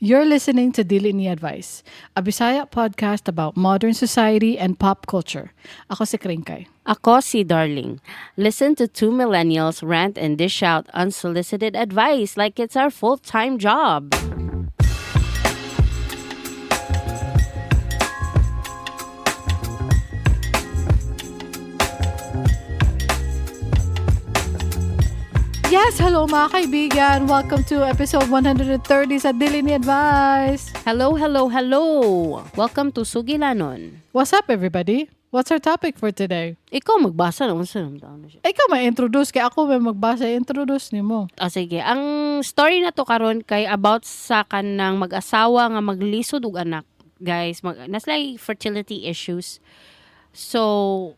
You're listening to Dili Ni Advice, a Bisaya podcast about modern society and pop culture. Ako si Kringkay. Ako si Darling. Listen to two millennials rant and dish out unsolicited advice like it's our full-time job. Yes, hello mga kaibigan. Welcome to episode 130 sa Dili Ni Advice. Hello, hello, hello. Welcome to Sugilanon. What's up, everybody? What's our topic for today? Ikaw magbasa na unsa naman taon na siya. Ikaw may introduce kay ako may magbasa introduce nimo. Ah, sige. Ang story na to karon kay about sa kanang mag-asawa nga maglisod og anak. Guys, nas like fertility issues. So,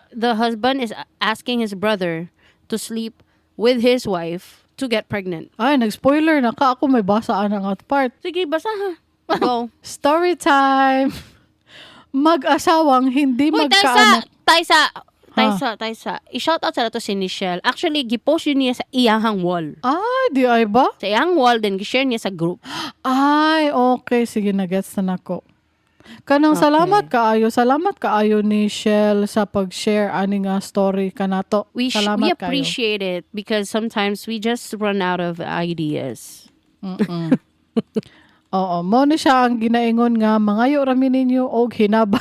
the husband is asking his brother to sleep with his wife to get pregnant. Ay, nag-spoiler na ka ako may basa ana nga part. Sige, basa ha. Go. Story time. Mag-asawang hindi Uy, magkaanak. Taysa, Taysa, Taysa. I-shoutout sa to si Nichelle. Actually, gipost yun niya sa iyahang wall. Ay, di ay ba? Sa iyang wall, then gi-share niya sa group. Ay, okay. Sige, na-gets na nako. Kanang salamat kaayo ni Shell sa pag-share ani nga story kanato. Salamat We kaayo. appreciate it because sometimes we just run out of ideas. Oo, mo ni siya ang ginaingon nga mangayo ra mi ninyo og hinabang.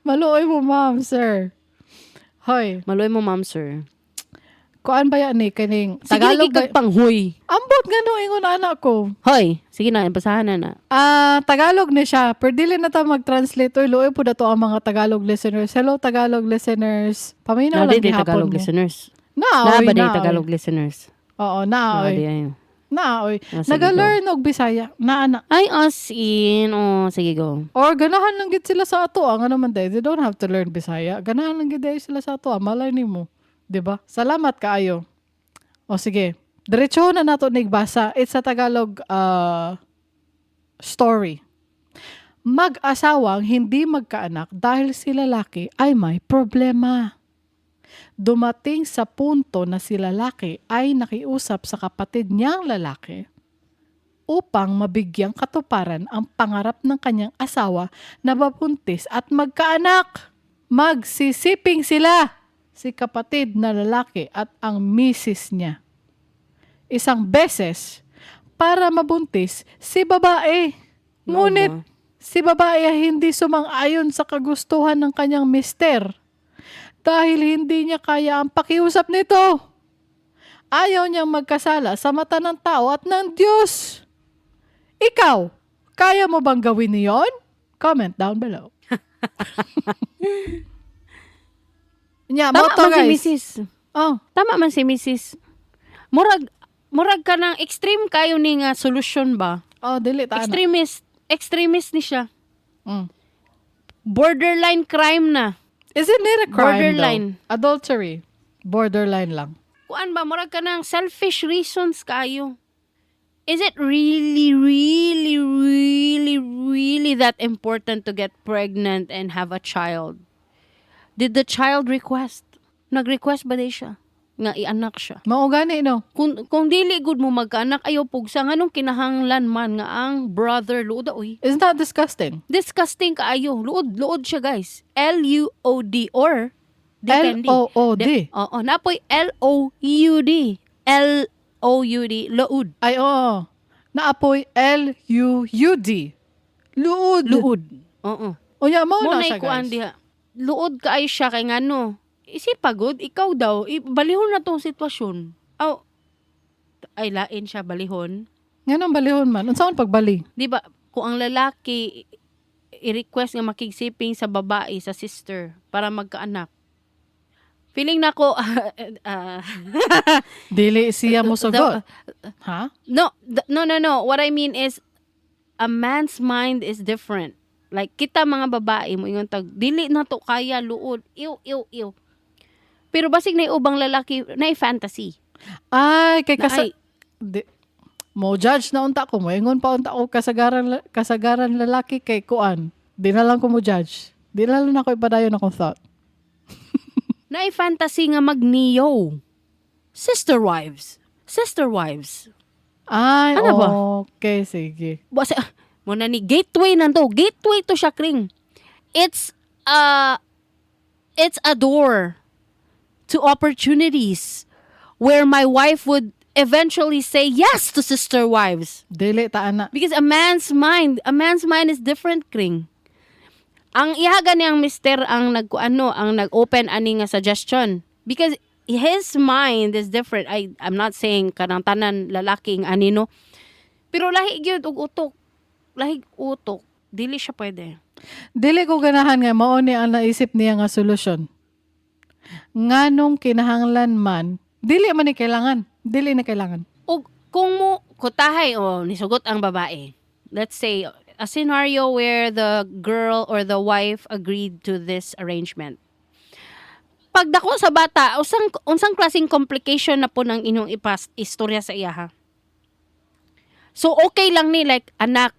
Maluoy mo, ma'am, sir. Hoy, Maloy mo, ma'am, sir. Kuan ba yan ni kaning Sige, Tagalog ba? lagi kag panghoy. Ambot nga no ingon anak ko. Hoy, sige na, basahan na na. Ah, Tagalog ni siya. Pero dili na ta mag-translate. Oy, luoy po na to ang mga Tagalog listeners. Hello, Tagalog listeners. Paminaw Na lang di gihapon Tagalog mo. listeners. Na, Na oy, ba di na, oy. Tagalog listeners? Oo, na, Na oy. di ay. Na, oy. Ah, sige, Naga-learn og Bisaya. Na, ana. Ay, as in. Oh, sige, go. Or ganahan lang gid sila sa ato. Ang ano man day, they don't have to learn Bisaya. Ganahan lang gid day sila sa ato. Malay nimo. 'Di ba? Salamat kaayo. O sige. Diretso na nato nigbasa. It's a Tagalog story. Mag-asawang hindi magkaanak dahil si lalaki ay may problema. Dumating sa punto na si lalaki ay nakiusap sa kapatid niyang lalaki upang mabigyang katuparan ang pangarap ng kanyang asawa na mabuntis at magkaanak. Magsisiping sila, si kapatid na lalaki at ang misis niya. Isang beses para mabuntis si babae. Ngunit No, ba? si babae ay hindi sumang-ayon sa kagustuhan ng kanyang mister dahil hindi niya kaya ang pakiusap nito. Ayaw niyang magkasala sa mata ng tao at ng Diyos. Ikaw, kaya mo bang gawin niyon? Comment down below. Nya, Tama mo to, man si guys. Mrs. Oh, Tama man si Mrs. Murag ka ng extreme kayo ni nga solusyon ba? Oh, dili ta na. Extremist. Extremist ni siya. Borderline crime na. Isn't it a crime Borderline. though? Adultery. Borderline lang. Kuan ba, murag ka ng selfish reasons kayo. Is it really, really, really, really that important to get pregnant and have a child? Did the child request? Nag-request ba di siya? Nga ianak siya. Mao gani no. Kung dili gud mo magkaanak ayaw pugsa nganong kinahanglan man nga ang brother luod oy. Isn't that disgusting? Disgusting kaayo. Luod luod siya, guys. L U O D or depende. L-O-O-D. Oo, napoy L O U D. L O U D, luod. Ay, oo. Naapoy L-U-U-D. Luod. Luod. Oo. Unya, mao Mo na na siya, kuan guys. diha. Luod kaayo siya kay ngano. Isipagod ikaw daw, balihon na tong sitwasyon. Aw, ay lain siya balihon. Nganong balihon man? Unsaon pagbali? Di ba, kung ang lalaki i-request nga makigsiping sa babae, sa sister, para magkaanak. Feeling na ko, Dili siya mo sugot. Ha? No, no, no, no. What I mean is, a man's mind is different. Like, kita mga babae mo, ingon tag, dili na to kaya, luod, ew, ew, ew. Pero basig na ubang lalaki, na fantasy. Ay, kay Na kasa... ay, Di, mo judge na unta ko. Moingon pa unta ko kasagaran lalaki kay kuan. Di na lang ko mo judge. Di na lang ako ipadayon akong thought. Na fantasy nga mag-neo. Sister wives. Sister wives. Ay, Ano ba? Okay, sige. Basta, mo na ni gateway nanto. Gateway to siya, Kring. It's a door to opportunities where my wife would eventually say yes to Sister Wives. Dili ta ana. Because a man's mind is different, Kring. Ang iha gani ang mister ang nag ano, ang nag-open ani nga suggestion. Because his mind is different. I'm not saying kanang tanan lalaking ani, no. Pero lahi gyud og utok. Lahi utok. Dili siya pwede. Dili ko ganahan nga mao ni ang naisip niya nga solusyon. Nganong kinahanglan man, dili man ni kailangan. Dili na kailangan. Og kung mo kutahay o nisugot ang babae. Let's say a scenario where the girl or the wife agreed to this arrangement. Pagdako sa bata, usang unsang klaseng complication na po ng inyong ipas istorya sa iya, ha? So okay lang ni like anak.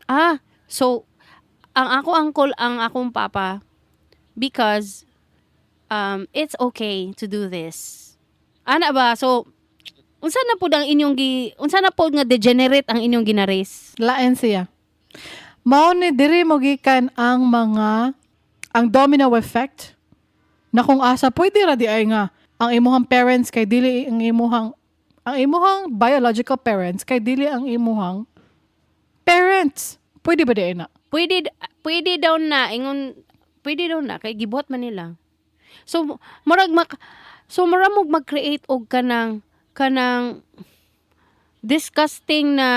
Ah, so ang ako uncle ang akong papa because it's okay to do this. Ana ba? So unsa na pud ang inyong gi unsa na pud nga degenerate ang inyong gina-raise? Lain siya. Mao ni diri mo gikan ang mga ang domino effect na kung asa pwede ra di ay nga ang imuhang parents kay dili ang imuhang biological parents kay dili ang imuhang parents. Pwede ba di ay na? Pwede pwede daw na ingon, pwede daw na kay gibuhat man nila. So murag mak so murag mo mag-create og kanang disgusting na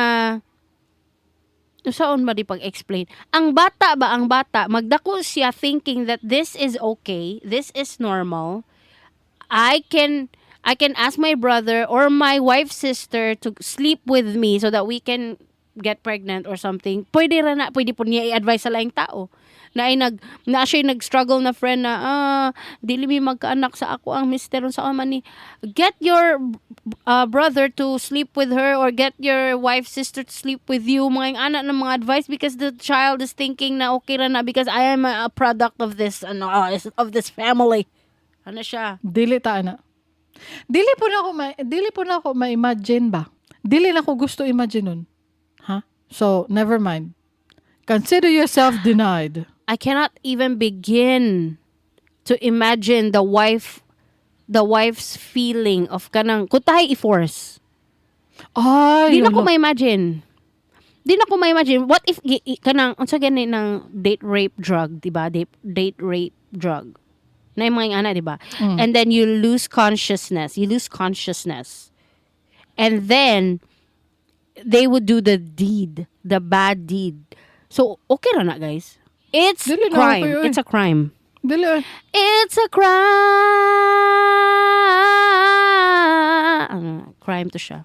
saon ba di pag-explain. Ang bata ba, ang bata, magdako siya thinking that this is okay, this is normal. I can ask my brother or my wife's sister to sleep with me so that we can get pregnant or something. Pwede ra na, pwede po niya i-advise sa laing tao. Na ay nag na siya nag-struggle na friend na dili mi magkaanak sa ako ang mister sa man ni, get your brother to sleep with her or get your wife's sister to sleep with you, mga anak ng mga advice, because the child is thinking na okay ra na because I am a product of this ano of this family, ano siya. Dili ta ana. Dili po na ako ma-imagine ba. Dili na ko gusto imagine nun. Ha? So, never mind. Consider yourself denied. I cannot even begin to imagine the wife's feeling of kanang kutahay i-force. Ay, Di na ko wala. ma-imagine. Di na ko ma-imagine. What if kanang unsa gani ng date rape drug, di ba? Date rape drug. Na yung mga ana, di ba? And then you lose consciousness. You lose consciousness. And then they would do the deed, the bad deed. So okay ra na, guys. It's Dili na crime. okay, oy. It's a crime. Dili ay. It's a crime. Ano, crime to siya.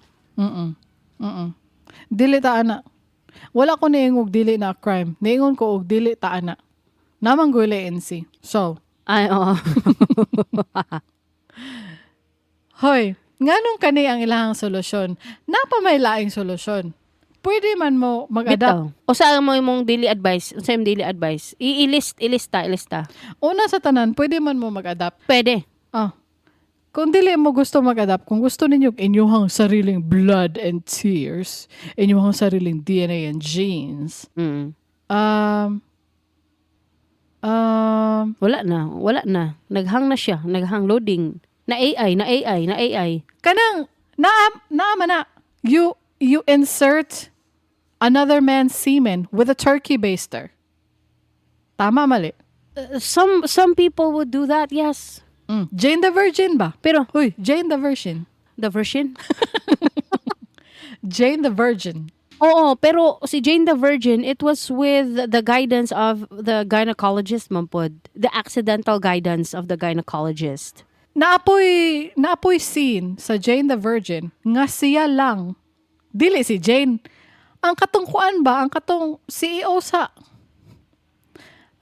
Dili ta ana. Wala ko niingog dili na crime. Niingon ko og dili ta ana. Namang guli NC. So, Ay, oo. Hoy, nganong kani ang ilahang solusyon? Napa may laing solusyon. Pwede man mo mag-adapt. Bitaw. O sa mo imong daily advice? Unsa imong daily advice? I-list, ilista, ilista. Una sa tanan, pwede man mo mag-adapt. Pwede. Ah. Kung dili mo gusto mag-adapt, kung gusto ninyo inyuhang sariling blood and tears, inyuhang sariling DNA and genes, Wala na, wala na. Naghang na siya, naghang, loading. Na AI, na AI, na AI. Kanang naa naa man na you insert another man's semen with a turkey baster. Tama, mali? Some people would do that, yes. Jane the Virgin ba? Pero Uy, Jane the Virgin. The Virgin? Jane the Virgin. Oo, pero si Jane the Virgin, it was with the guidance of the gynecologist, man pod. The accidental guidance of the gynecologist. Naapoy scene sa Jane the Virgin nga siya lang. Dili si Jane. Ang katong kuan ba, ang katong CEO sa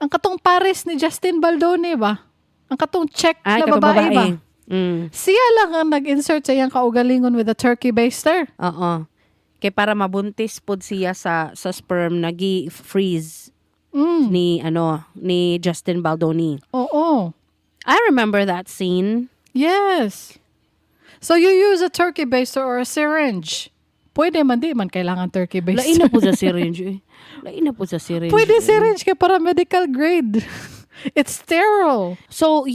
ang katong pares ni Justin Baldoni ba? Ang katong check Ay, na katong babae, ba? Siya lang ang nag-insert sa iyang kaugalingon with a turkey baster. Oo. Kay para mabuntis pod siya sa sperm na gi-freeze ni ano ni Justin Baldoni. Oo. I remember that scene. Yes. So you use a turkey baster or a syringe. Pwede man, di man kailangan turkey baster. Lain na po sa syringe eh. Lain na po sa syringe. Pwede eh. syringe kay para medical grade. It's sterile. So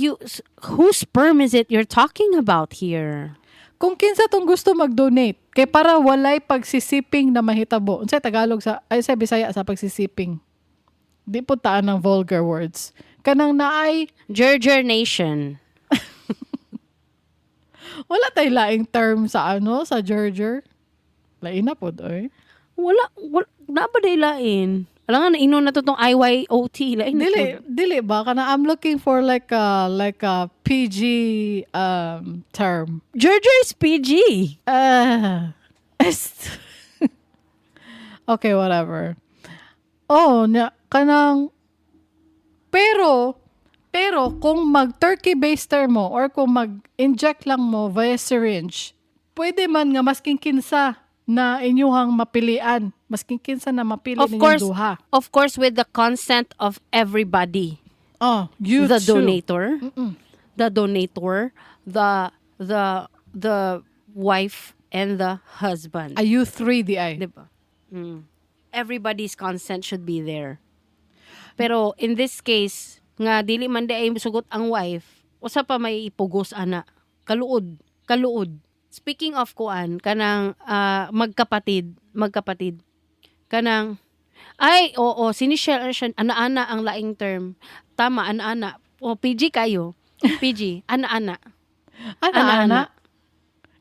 whose sperm is it you're talking about here? Kung kinsa tong gusto mag-donate, kay para walay pagsisiping na mahitabo. Unsay Tagalog sa, ay, sa Bisaya sa pagsisiping? Di po taan ng vulgar words. Kanang naay Gerger Nation. Wala tay laing term sa ano, sa Gerger. Lain na pod oy. Wala, wala na ba day lain? Alam nga, nainon na to tong IYOT. Lain na Dili, po. dili ba kana, I'm looking for like a PG term. Gerger is PG. Okay, whatever. Oh, nya kanang pero kung mag turkey baster mo or kung mag-inject lang mo via syringe, pwede man nga masking kinsa na inyuhang mapilian, masking kinsa na mapili Of ninyong course, duha. Of course, with the consent of everybody. Oh, you The too. donator, the donator, the wife and the husband. Ay, you three di ay. Diba? Everybody's consent should be there. Pero in this case, nga dili man di ay sugot ang wife, usa pa may ipugos ana. Kaluod, kaluod. Speaking of kuan, kanang magkapatid, magkapatid. Kanang ay, oo, sinishare siya, ana-ana ang laing term. Tama, ana-ana. O, PG kayo. PG, ana-ana. Ana, Ana, ana. ana.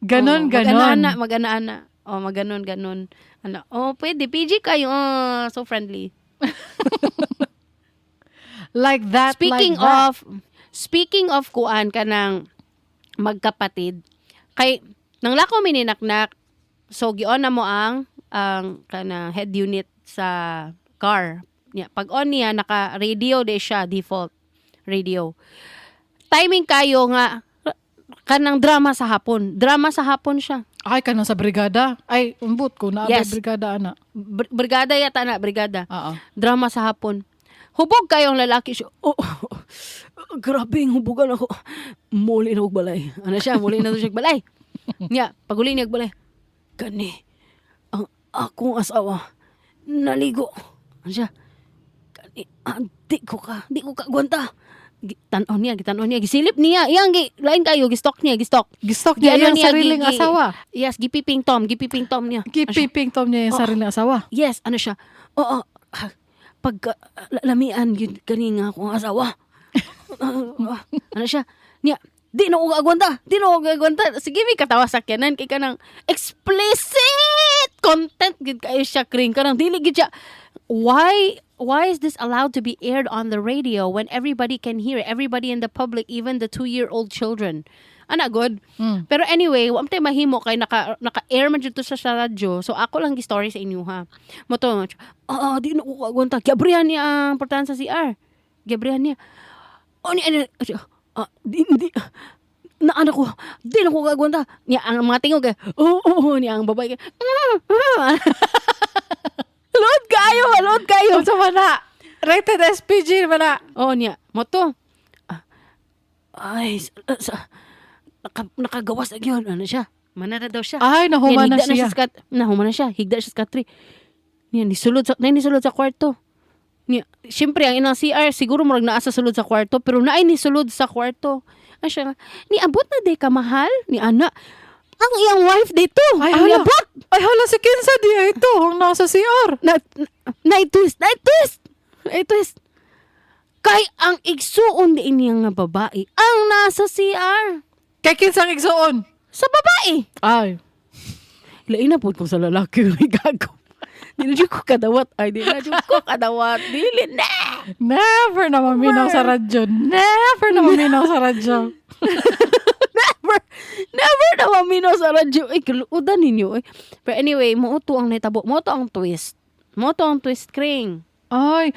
Ganon, Oo, ganon. Mag-ana-ana, mag-ana-ana. O, maganon, ganon. Ano, oh, pwede. PG kayo. Oh, so friendly. Like that, Speaking like that. of, speaking of kuan kanang magkapatid, kay nang lako mi ni Naknak, so gion na mo ang kanang head unit sa car. Niya, pag on niya naka radio de siya, default radio. Timing kayo nga kanang drama sa hapon. Drama sa hapon siya. Ay, kanang sa brigada. Ay, umbot ko na Yes. brigada ana. Brigada yata na, brigada. Oo. Drama sa hapon. Hubog kayong lalaki siya. Oh, grabe yung hubugan ako. Muli na og balay. Ano siya, muli na siya og balay. Nya, paguli niya og balay. Gani, ang akong asawa, naligo. Ano siya? Gani, di ko ka gwanta. Gitan-on niya, gisilip niya. Iyang, lain kayo, gistalk niya, gistalk. Gistalk niya Giano iyang niya, sariling asawa. Yes, gipiping tom, gipiping tom niya. Ano siya? Gipiping tom niya yung sariling asawa. Yes, ano siya? Oo, pag lamian yun kani nga akong asawa. Ano siya? Niya, di na ko agwanta, di na ko agwanta. Sige, may katawa sa kanan kay kanang explicit content gid kayo siya kring kanang dili gid siya. Why is this allowed to be aired on the radio when everybody can hear it? Everybody in the public, even the 2-year-old children. Ana good. Pero anyway, wa man tay mahimo kay naka-air man jud to sa radyo. So ako lang gi-story sa inyo ha. Mo to, di na ko agwanta. Giabrihan niya ang portahan sa CR. Giabrihan niya. Oh, ni ano, di, di, na anak ko, di na ko kagwanta. Niya, ang mga tingog, eh, oo, niya, ang babae, Load kayo, load kayo. Unsa man na? Rated SPG man na. Oo, niya, mo to. Ay, nakagawas na yun. Ano siya? Manara daw siya. Ay, nahuman Niya, na higda siya. Siya sa, nahuman na siya. Higda siya sa katri. Niya, nisulod sa kwarto. Niya, siyempre, ang inang CR, siguro murag naa sa sulod sa kwarto, pero naay nisulod sa kwarto. Ano siya nga, niabot na day ka mahal, ni ana. Ang iyang wife dito, Ay, ang hala. niabot. Ay, hala si Kinsa di ay ito. Ang nasa CR. Na, na, na-twist, na-twist, na-twist. Kay ang igsuon di niya nga babae, ang nasa CR. Kay Kinsa ang igsuon. Sa babae. Ay. Lain na po ko sa lalaki. Ay, gago. Di na jud ko kadawat. Ay, di na jud ko kadawat. Dili na. Never na maminaw sa radyo. Never na maminaw sa radyo. Never. Never na maminaw sa radyo. Ay, kaluudan ninyo. Eh. Pero anyway, mo to ang nitabo. Mo to ang twist. Mo to ang twist, Kring. Ay,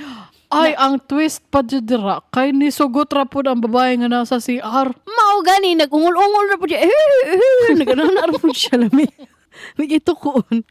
ay, ang twist pa jud dira. Kay nisugot ra pud ang babae nga nasa CR. Mao gani, nag-ungol-ungol na po siya. Eh, nagano na po siya lami. May itukoon.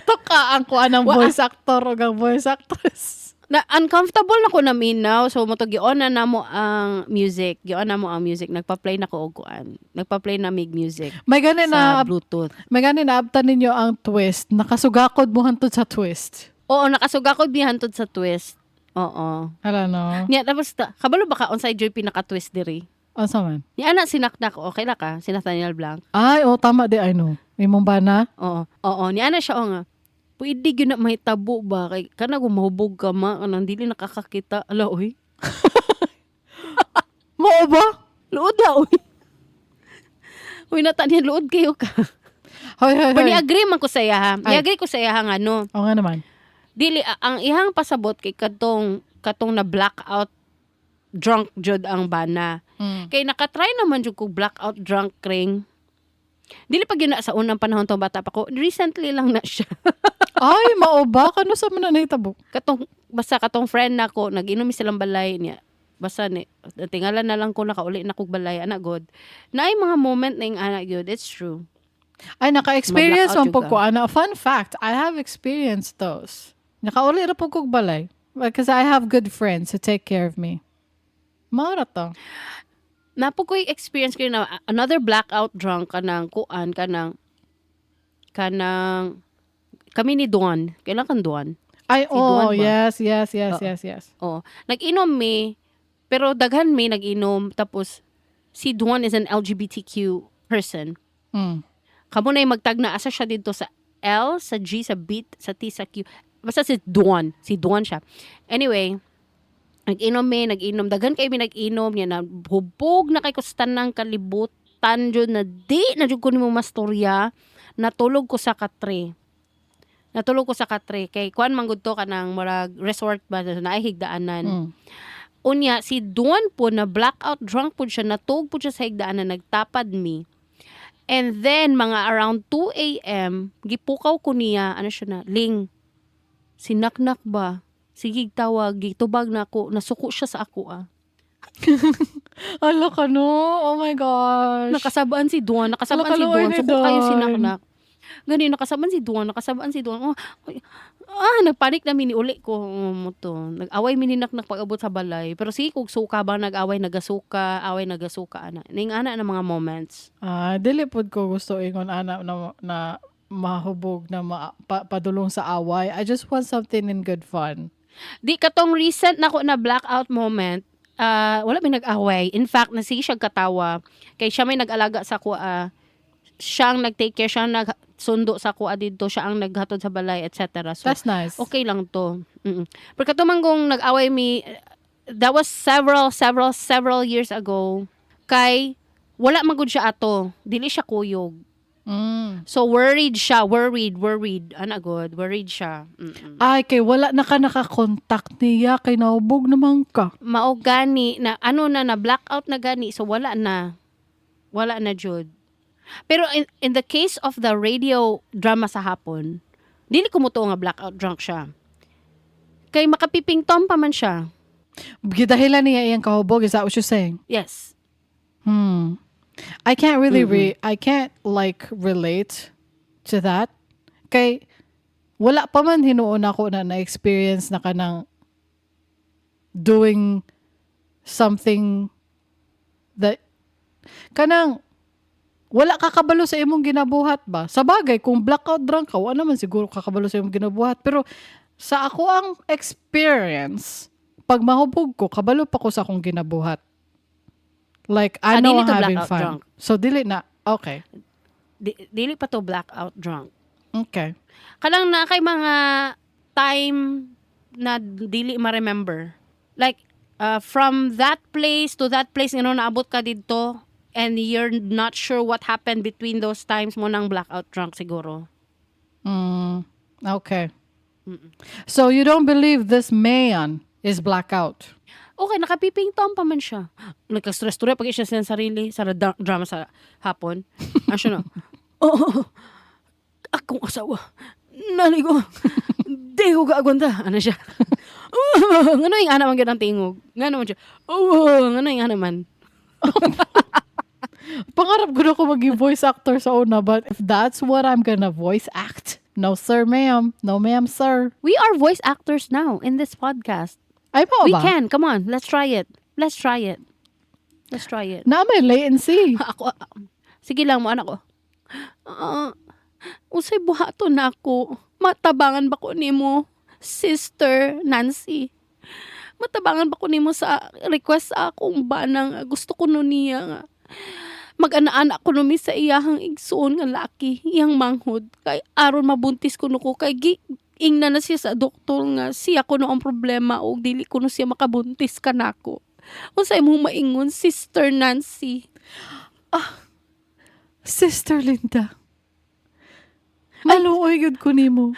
Tuka ang kuan ng Wa- voice actor o ang voice actress. Na uncomfortable na ko naminaw, so mao to gi-on na namo ang music. Gi-on na mo ang music. Nagpa-play na ko og kuan. Nagpa-play na mig music May gani sa na Bluetooth. May gani na abtan ninyo ang twist. Nakasugakod mo hantod sa twist. Oo, nakasugakod mi hantod sa twist. Oo. Hala no. Niya tapos kabalo ba ka unsay joy pinaka-twist diri? Unsa man? Ni ana sinaknak, okay la ka si Nathaniel Blanc. Ay, oh, tama di, I know. Imong bana? Oo. Oo, ni ana siya, oh, nga. Pwede gyud na mahitabo ba kay kana mahubog ka ma kanang dili nakakakita. Ala oy. Mao ba? Luod la oy. Uy, Nathaniel, luod kayo ka. Hoy, hoy, Pero hoy. ni-agree man ko sa iya ha. Ay. Ni-agree ko sa iya nga no. Oo nga naman. Dili ang ihang pasabot kay katong katong na blackout drunk jud ang bana. Kay nakatry naman jud ko blackout drunk ring. Dili pa gyud na sa unang panahon tong bata pa ko. Recently lang na siya. Ay, mao ba? Kano sa man na nahitabo? Katong basta katong friend nako nag-inom silang balay niya. Basta ni tingala na lang ko nakauli na kog balay ana god. Naay mga moment na yung ana gyud. It's true. Ay, naka-experience Ma-blackout man po jud ko. ka. Ana, fun fact, I have experienced those. Nakauli ra po kog balay. Because I have good friends who take care of me. Mao ra to. Napo ko'y experience ko na another blackout drunk kanang kuan kanang kanang kami ni Duan. Kailan kang Duan? Ay, Si Duan oh, ba? yes, Oo. yes. Oh, nag-inom mi pero daghan mi nag-inom, tapos si Duan is an LGBTQ person. Kamo na magtagna asa siya dito sa L, sa G, sa B, sa T, sa Q. Basta si Duan. Si Duan siya. Anyway, nag-inom mi, nag-inom. Daghan kay mi nag-inom niya na hubog na kay ko sa tanang kalibutan jud na di na jud ko nimo mastorya. Natulog ko sa katre. Natulog ko sa katre kay kuan man gud to kanang murag resort ba na naay higdaanan. Unya si Duan po na blackout drunk po siya, natug po siya sa higdaanan, nagtapad mi. And then mga around 2 a.m., gipukaw ko niya, ano siya na, "Ling, sinaknak ba? Sige tawag, gitubag na ako, nasuko siya sa ako ah." Ala ka no. Oh my gosh. Nakasabaan si Duan, nakasabaan si Ala, Duan, kaluoy ni suko kayo Duan. sinaknak. Gani, nakasabaan si Duan, nakasabaan si Duan. Oh, ay, ah, nagpanik na mi uli ko oh, mo to. Nag-away mi ni Naknak pag-abot sa balay. Pero sige kog suka ba, nag-away, nagasuka, away, nagasuka, ana. Ning ana na mga moments. Ah, dili pod ko gusto ingon ana na, na mahubog na padulong sa away. I just want something in good fun. Di katong recent nako na blackout moment, ah, wala may nag-away. In fact, nasige siya katawa. Kay siya may nag-alaga sa kuha. Siya ang nag-take care, siya ang nagsundo sa kuha dito, siya ang naghatod sa balay, etc. So, That's nice. Okay lang to. Pero kato kung nag-away mi, that was several, several, several years ago. Kay, wala man gud siya ato. Dili siya kuyog. So, worried siya. Worried, worried. Ana god, worried siya. Ay, kay wala na ka nakakontakt niya, kay nahubog naman ka. Mao gani na ano na na blackout na gani, so wala na. Wala na jud. Pero in the case of the radio drama sa hapon, dili ko mutuo nga blackout drunk siya. Kay makapiping tom pa man siya. Gidahilan niya iyang kahubog, is that what you're saying? Yes. I can't really I can't like relate to that. Kay wala pa man hinuon ako na na-experience na kanang doing something that kanang wala ka kabalo sa imong ginabuhat ba? Sa bagay, kung blackout drunk ka, wala naman siguro kakabalo sa imong ginabuhat. Pero sa ako ang experience, pag mahubog ko, kabalo pa ko sa akong ginabuhat. Like, I Ah, know dili I'm to having blackout fun. drunk. So, dili na. Okay. Dili pa to blackout drunk. Okay. Kanang na kay mga time na dili ma-remember. Like from that place to that place ngano naabot ka didto and you're not sure what happened between those times, mao nang blackout drunk siguro. Okay. So, you don't believe this man is blackout? Okay, nakapiping tom pa man siya. Nagka-stress tuloy pag siya sa sarili sa drama sa hapon. Ano siya na? "Oh, akong asawa. Naligo. Di ko kaagwanta." Ano siya? Ngano yung ana man gyud ang tingog? Ngano man siya? Oh, ngano yung ana man? Pangarap ko na ko maging voice actor sa una, but if that's what I'm gonna voice act, No sir, ma'am. No ma'am, sir. We are voice actors now in this podcast. Ay mo We ba? can. Come on, let's try it. Let's try it. Let's try it. Na may latency. Ako, ah, sige lang mo, anak ko. Ah, unsay buhaton nako? Matabangan ba ko nimo, Sister Nancy? Matabangan ba ko nimo sa request sa akong bana nga gusto ko no niya nga mag-ana-ana ko mi sa iyahang igsuon nga laki, iyang manghod. Kay aron mabuntis ko no ko kay gi ingna na siya sa doktor nga siya ko no ang problema og dili ko no siya makabuntis kanako. Unsay mo maingon, Sister Nancy? Sister Linda. Maluoy gyud ko nimo.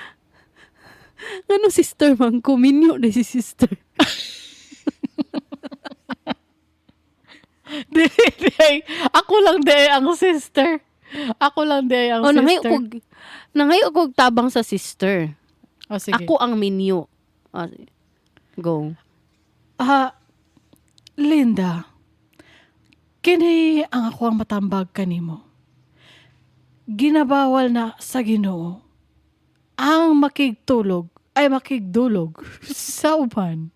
Ngano sister man ko, minyo na si sister. Dili, di. Ako lang di ang sister. Ako lang di ang Oh, nangayo sister. kog tabang sa sister. Oh, sige. Ako ang minyo. Oh, go. Ah, Linda, kini ang ako ang matambag kanimo. Ginabawal na sa Ginoo ang makigtulog ay makigdulog sa uban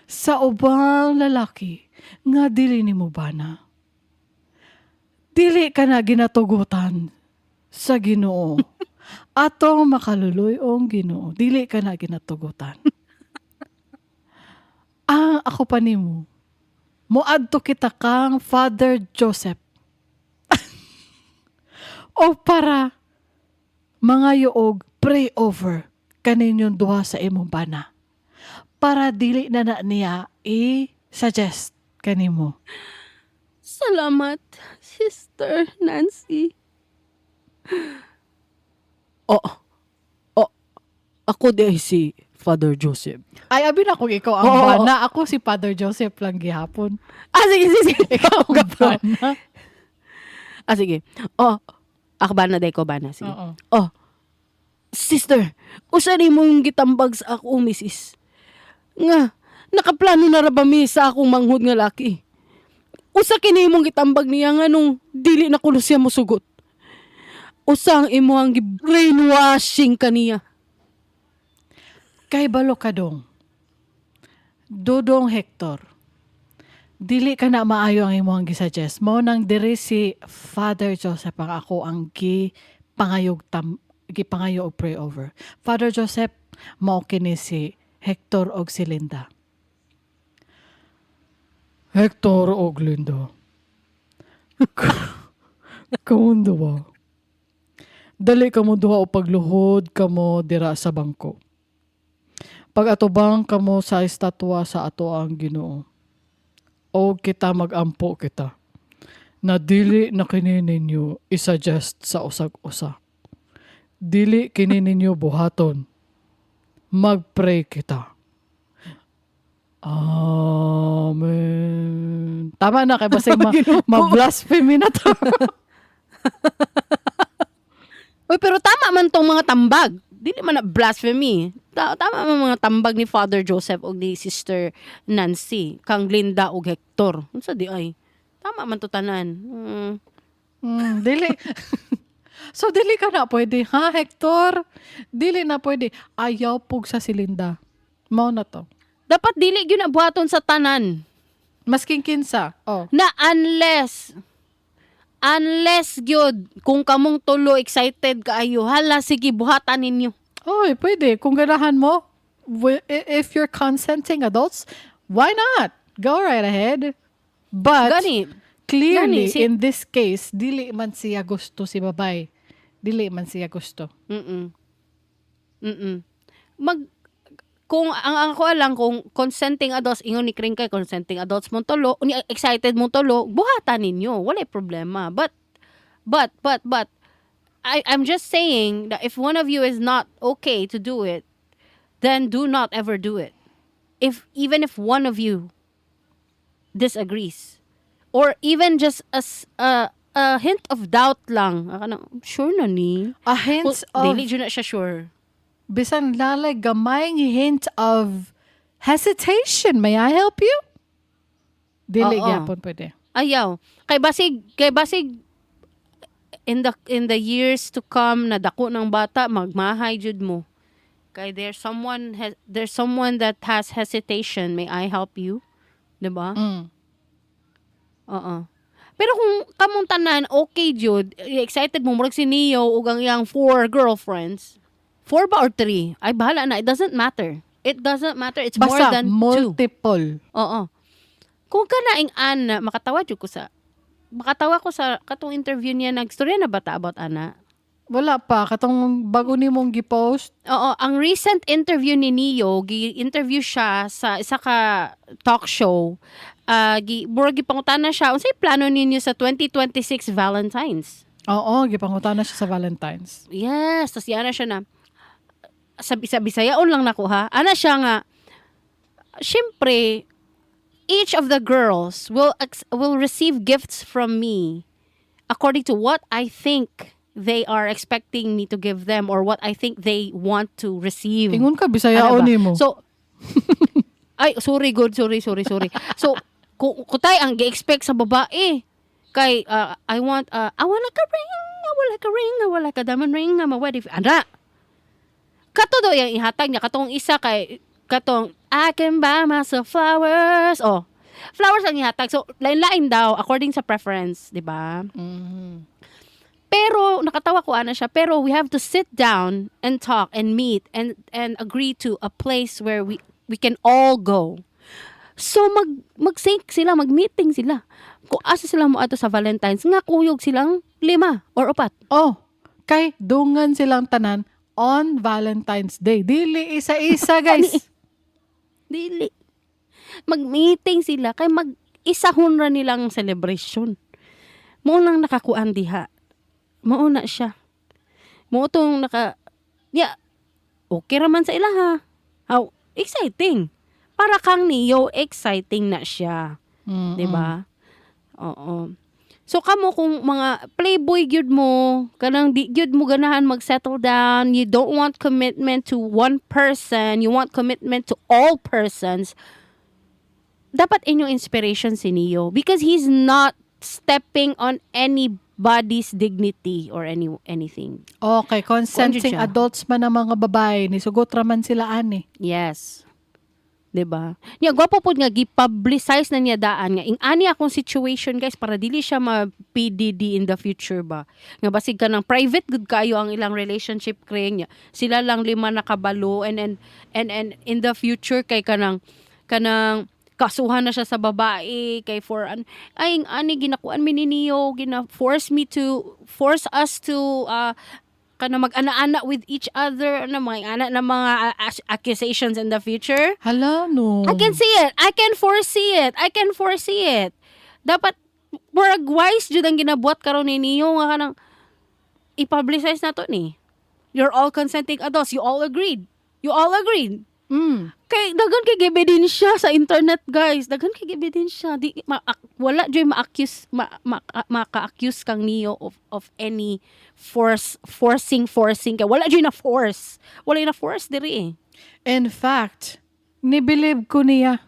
sa ubang lalaki nga dili nimo bana. Dili ka na ginatugutan sa Ginoo. Atong makaluluyong Ginoo, dili ka na ginatugutan. Ang ako pa nimo, moadto kita kang Father Joseph. O para mga yuog pray over kaninyong duha sa imong bana. Para dili na na niya i-suggest kanimo. Salamat, Sister Nancy. Oh, oh, ako di ay si Father Joseph. Ay, abi na kung ikaw ang Oo. bana. Ako si Father Joseph lang gihapon. Ah, sige, sige, sige. Ikaw ang bana. Ah, sige. Oh, ako bana, day ko bana. Sige. Oo. Oh, sister, usa ni mong gitambag sa akong misis? Nga, nakaplano na ra ba mi sa akong manghod nga laki? Usa kini imong gitambag niya nga nung dili na kuno siya mosugot? Usa ang imong gi-brainwashing kaniya? Kay balo ka dong. Dodong Hector. Dili ka na maayo ang imong gisuggest. Mo nang diri si Father Joseph ang ako ang gi pangayog tam gipangayo og pray over. Father Joseph, mao kini si Hector og si Linda. Hector og Linda. Kamong duha. Dali kamo duha o pagluhod kamo dira sa bangko. Pag-atubang kamo sa estatwa sa ato ang Ginoo. O kita magampo kita. Na dili na kini ninyo isuggest sa usag-usa. Dili kini ninyo buhaton. Magpray kita. Amen. Tama na kay basig ma-blasphemy na to. Uy, pero tama man tong mga tambag. Dili man na blasphemy. Tama man mga tambag ni Father Joseph og ni Sister Nancy, kang Linda og Hector. Unsa di ay? Tama man to tanan. Dili. So, dili ka na pwede, ha, Hector? Dili na pwede. Ayaw pug sa silinda. Mao na to. Dapat dili gyud na buhaton sa tanan. Masking kinsa. Oh. Na unless gyud kung kamong tulo excited kaayo, hala sige, buhatan ninyo. Oy, pwede. Kung ganahan mo, if you're consenting adults, why not? Go right ahead. But, Gani. clearly, Gani, in this case, dili man siya gusto si babay. Dili man siya gusto. Mag kung ang ako lang, kung consenting adults, ingon ni Kring, kay consenting adults mong tulo, unya excited mong tulo, buhatan ninyo, walay problema. But I'm just saying that if one of you is not okay to do it, then do not ever do it. If even if one of you disagrees or even just a hint of doubt lang, ako na, sure na ni. A hint Well, of dili jud na siya sure. Bisan lalay gamayng hint of hesitation. May I help you? Dili Oo. gyapon pwede. Ayaw. Kay basig In the years to come na dako ng bata, magmahay jud mo. Kay there's someone that has hesitation. May I help you? 'Di ba? Mm. Oo. Pero kung kamong tanan okay jud, excited mo murag si Ne-Yo ug ang iyang four girlfriends. Four ba or three? Ay, bahala na. It doesn't matter. It doesn't matter. It's more Basta than two. multiple. Oo. Kung ka na ing ana, makatawa ko sa katong interview niya, nagstorya na ba ta about ana? Wala pa katong bago nimong gi-post. Oo, ang recent interview ni Ne-Yo, gi-interview siya sa isa ka talk show. Gi murag gipangutana siya, unsay plano ninyo sa 2026 Valentines? Oo, gipangutana siya sa Valentine's. Yes, tas yana siya na sa Bisayaon lang nako ha. Ana siya nga, syempre each of the girls will receive gifts from me according to what I think they are expecting me to give them or what I think they want to receive. Ingon ka Ano Bisayaon ba? nimo. So, ay, sorry, good, sorry, sorry, sorry. So, kutay ang gi-expect sa babae, kay, I want like a ring, I want like a ring, I want like a diamond ring, I'm a wedding. Ana! Kato daw yung ihatag niya. Katong isa kay, katong, "I can buy myself flowers." Oh, flowers ang ihatag. So, lain-lain daw, according sa preference, di ba? Mhm. Pero nakatawa ko ana siya, pero we have to sit down and talk and meet and agree to a place where we can all go. So mag-sync sila, mag-meeting sila. Kung asa sila mo ato sa Valentine's nga kuyog silang lima or upat. Oh, kay dungan silang tanan on Valentine's Day. Dili isa-isa, guys. Dili. Mag-meeting sila kay mag isahon ra nilang celebration. Mao nang nakakuan diha. Mao na siya. Mao tong naka, yeah, okay ra man sa ila ha. How exciting. Para kang Ne-Yo, exciting na siya. 'Di ba? Oo. So kamo kung mga playboy gyud mo, kanang di gyud mo ganahan mag-settle down, you don't want commitment to one person, you want commitment to all persons. Dapat inyong inspiration si Ne-Yo because he's not stepping on anybody's dignity or anything. Okay, consenting Kuan jud siya. Adults man ang mga babae, ni sugot ra man sila ani. Yes. 'Di ba? Niya gwapo pod nga gi-publicize na niya daan nga ing ani akong situation, guys, para dili siya ma PDD in the future ba. Nga basig ka ng private gud kayo ang ilang relationship kay niya. Sila lang lima nakabalo and in the future kay kanang kasuhan na siya sa babae kay for an ay ing ani ginakuan mi ni Ne-Yo, gina force me to force us to kana mag-ana-ana with each other, ano, mga ana na mga accusations in the future. Hala, no. I can see it. I can foresee it. I can foresee it. Dapat murag wise jud ang ginabuhat karon ni Ne-Yo nga kanang i-publicize na to ni. You're all consenting adults. You all agreed. You all agreed. Kay daghan kay ebidensya sa internet, guys. Daghan kay ebidensya. Di wala joy ma-accuse maka-accuse kang Ne-Yo of any force forcing forcing kay wala joy na force. Wala na force diri eh. In fact, nibilib ko niya.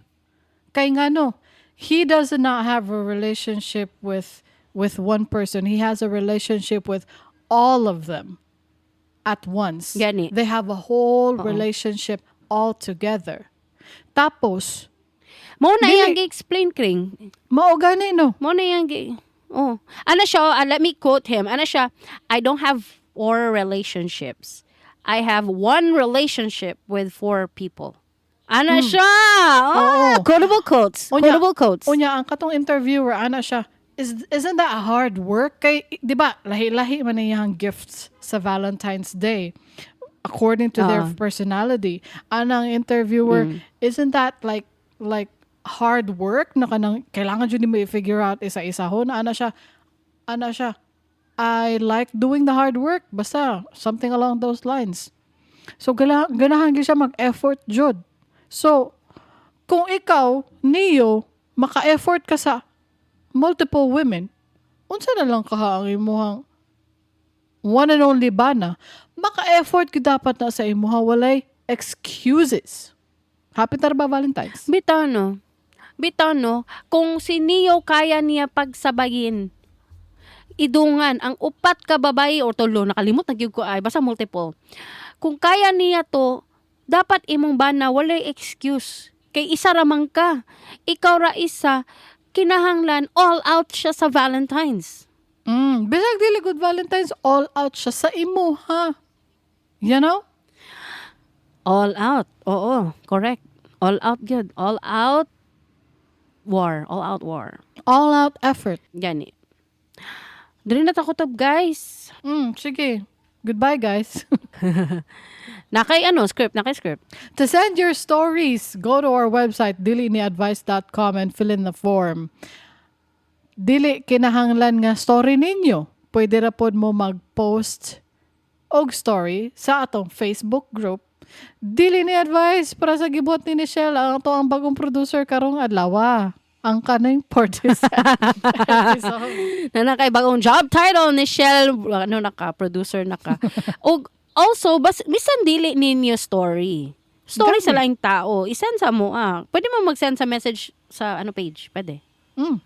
Kay ngano, he does not have a relationship with one person. He has a relationship with all of them at once. Gani. They have a whole relationship all together. Tapos, Mao na Dili. iyang gi-explain, Kring. Mao gani no. Mao na iyang gi. Oh. Ana siya, let me quote him. Ana siya, "I don't have four relationships. I have one relationship with four people." Ana siya. Oh, Oo. quotable quotes. Unya- Quotable quotes. Unya ang katong interviewer ana siya, isn't that hard work? Kay di ba lahi-lahi man iyang gifts sa Valentine's Day according to their Oo. Personality. Anang interviewer, "Isn't that like hard work na kanang kailangan jud nimo i-figure out isa-isahon?" Ana siya, "I like doing the hard work." Basta something along those lines. So ganahan gyud siya mag-effort jud. So kung ikaw, Ne-Yo, maka-effort ka sa multiple women, unsa na lang kaha ang imuhang one and only bana, maka-effort gyud dapat na sa imuha, walay excuses. Happy ba Valentine's? Bitaw no. Bitaw no. Kung si Ne-Yo kaya niya pagsabayin. Idungan ang upat ka babae or tulo, nakalimot na gyud ko ay basta multiple. Kung kaya niya to, dapat imong bana walay excuse. Kay isa ra man ka. Ikaw ra isa, kinahanglan all out siya sa Valentine's. Bisag dili good Valentine's, all out siya sa imo, ha? You know? All out. Oo, correct. All out gyud. All out war. All out war. All out effort. Gani. Dili na ta kutob, guys. Sige. Goodbye, guys. Nakay ano, script, nakay script. To send your stories, go to our website, diliniadvice.com, and fill in the form. Dili kinahanglan nga story ninyo. Pwede ra pod mo mag-post og story sa atong Facebook group. Dili ni Advice para sa gibuhat ni Nichelle ang ato ang bagong producer karong adlaw. Ang kaning 47 episode. Na nakay bagong job title ni Shell, ano naka, producer naka. Og also bas bisan dili ninyo story. Story sa Gani. laing tao, isend sa mo ah. Pwede mo mag-send sa message sa ano page, pwede.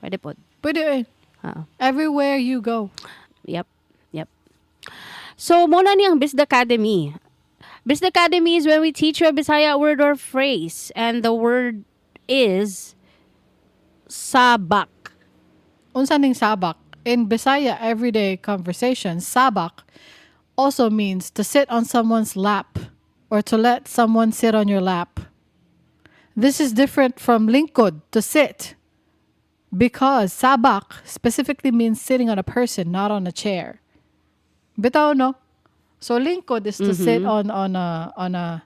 Pwede pod. Pwede eh. Ah. Everywhere you go. Yep. So, mao na ni ang Bisda Academy. Bisda Academy is when we teach you a Bisaya word or phrase. And the word is sabak. Unsa ning sabak? In Bisaya everyday conversation, sabak also means to sit on someone's lap or to let someone sit on your lap. This is different from lingkod, to sit, because sabak specifically means sitting on a person, not on a chair. Bitaw, no? So lingkod is to sit on a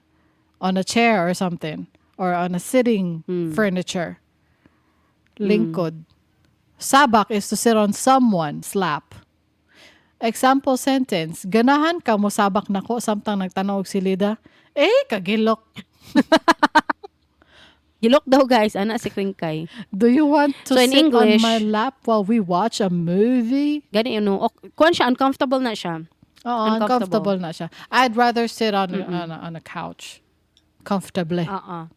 chair or something or on a sitting furniture. Lingkod. Sabak is to sit on someone's lap. Example sentence, "Ganahan ka mo sabak nako samtang nagtanaw og silida?" Eh, kagilok. Gilok daw, guys, ana si Kringkay. "Do you want to So, in sit English- on my lap while we watch a movie?" Gani ano, kuan siya, uncomfortable na siya. Oo, Uncomfortable. uncomfortable na siya. I'd rather sit on a couch. Comfortably. Oo.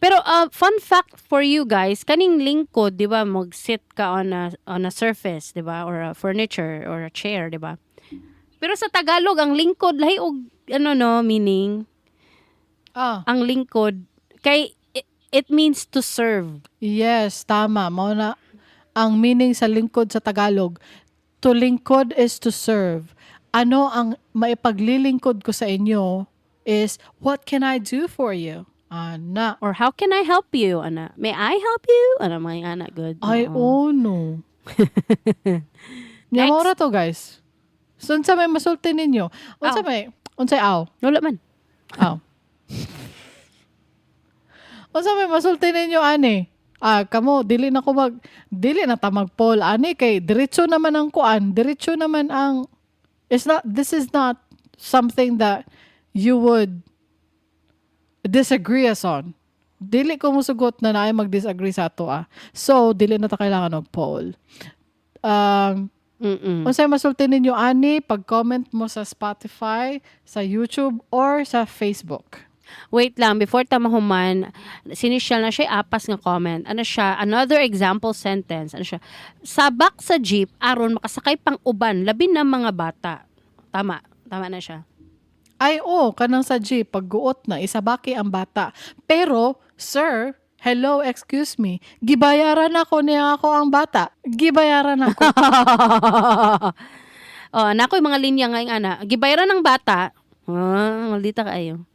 Pero fun fact for you guys, kaning lingkod, 'di ba, mag-sit ka on a surface, 'di ba, or a furniture or a chair, 'di ba? Pero sa Tagalog, ang lingkod lahi og ano no meaning. Ang lingkod kay it means to serve. Yes, tama. Mao na ang meaning sa lingkod sa Tagalog. To lingkod is to serve. Ano ang maipaglilingkod ko sa inyo is what can I do for you? Ana. Or how can I help you? Ana, may I help you? Ana, mga ana good. Ay, Oo. oh no. Nya Next. mao ra to, guys. So, unsa may masulti ninyo? Unsa Aw. may unsay aw? Wala man. Aw. Unsa may masulti ninyo ani? Ah, kamo dili na ta mag-poll ani kay diretso naman ang kuan, diretso naman ang it's not this is not something that you would disagree us on. Dili ko musugot na naay mag-disagree sa ato ah. So, dili na ta kailangan og poll. Unsay masulti ninyo ani, pag-comment mo sa Spotify, sa YouTube or sa Facebook. Wait lang, before ta mahuman, sinishal na siya apas nga comment. Ano siya? Another example sentence. Ano siya? Sabak sa jeep aron makasakay pang uban, labi na mga bata. Tama. Tama na siya. Ay, oh, kanang sa jeep, pagguot na, isabaki ang bata. Pero, sir, hello, excuse me, gibayaran ako niya ako ang bata. Gibayaran ako. Oh, nako yung mga linya nga yung ana. Gibayaran ng bata. Ah, maldita kaayo.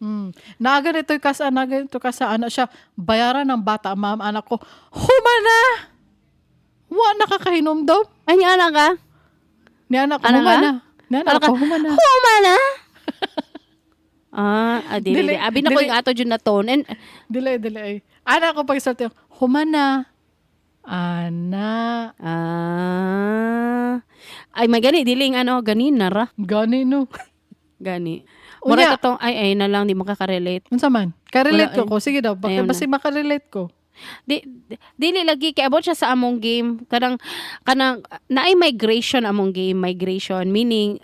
Naa ganito ka sa, naa ganito ka sa, ano siya, bayaran ng bata, ma'am, anak ko, humana! Wa nakakahinomdom. Ay, ni ana ka? Ni anak ko, Ana ka? humana. Ni anak Ana ka? ko, humana. Humana! Ah, dili, Dili, dili. Abi na ko dili. yung ato dyan na tone. And, Dili, dili. Ay. Anak ko pagsulti, humana. Ana. Ah, ay, may gani, dili yung ano, gani na ra. Gani no. Gani. Unya. Mura ka tong, ay, ay na lang, di makakarelate. Unsa man? Ka-relate Wala, ko ko. Sige daw, baka Ayaw na. basi makarelate ko. Di, dili lagi kay about siya sa among game kanang naay migration among game, migration meaning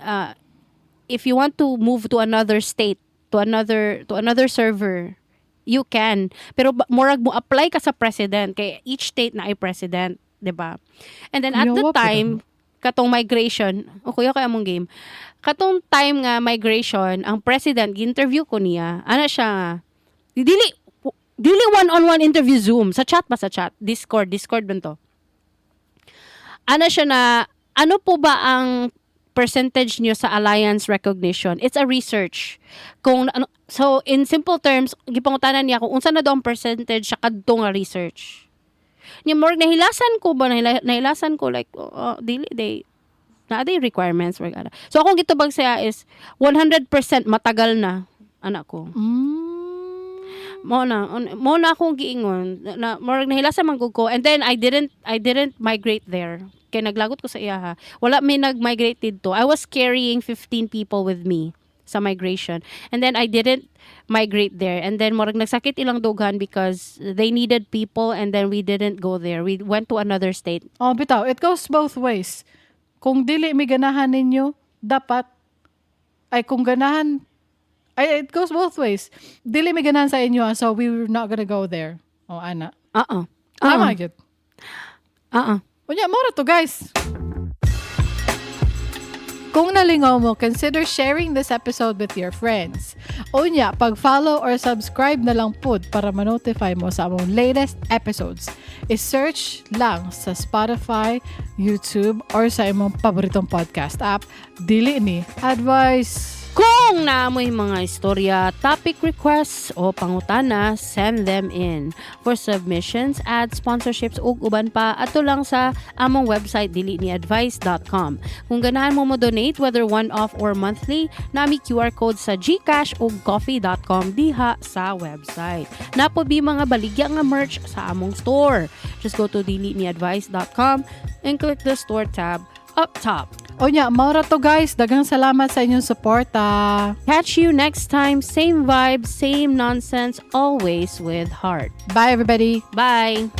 if you want to move to another state, to another server, you can, pero murag mo apply ka sa president kay each state na ay president, 'di ba? And then at the Yawa po. time Katong migration, o kuya kay among game. Katong time nga migration, ang president gi-interview ko niya. Ana siya nga, dili dili one-on-one interview, Zoom, sa chat ba, sa chat, Discord, Discord ba to? Ano siya na, ano po ba ang percentage niyo sa alliance recognition? It's a research. Kung ano, so in simple terms, gipangutanan niya kung unsa na daw ang percentage sa kadto nga research. Nya more nahilasan ko ba, nahilasan ko like, oh, dili they na they requirements work ana. So akong gitubag siya is 100% matagal na anak ko. Mo na akong giingon na murag nahilasan man gud ko and then I didn't migrate there kay naglagot ko sa iya ha. Wala may nag-migrate didto. I was carrying 15 people with me sa migration and then I didn't migrate there and then murag nagsakit ilang dughan because they needed people and then we didn't go there. We went to another state. Oh, bitaw, it goes both ways. Kung dili mi ganahan ninyo, dapat ay kung ganahan ay, it goes both ways. Dili mi ganahan sa inyo, ah, so we're not gonna go there. Oh, ana. Oo. Tama gyud. Oo. Unya, mao ra to, guys. Kung nalingaw mo, consider sharing this episode with your friends. Unya, pag-follow or subscribe na lang pud para ma-notify mo sa among latest episodes. I-search lang sa Spotify, YouTube, or sa imong paboritong podcast app. Dili ni Advice. Kung naamoy mga istorya, topic requests o pangutana, send them in. For submissions, ads, sponsorships ug uban pa, ato lang sa among website diliniadvice.com. Kung ganahan mo mo donate, whether one-off or monthly, nami QR code sa GCash ug coffee.com diha sa website. Naa poy mga baligya nga merch sa among store. Just go to diliniadvice.com and click the store tab up top. Unya, mao ra to, guys. Daghang salamat sa inyong suporta. Catch you next time. Same vibe, same nonsense, always with heart. Bye, everybody. Bye.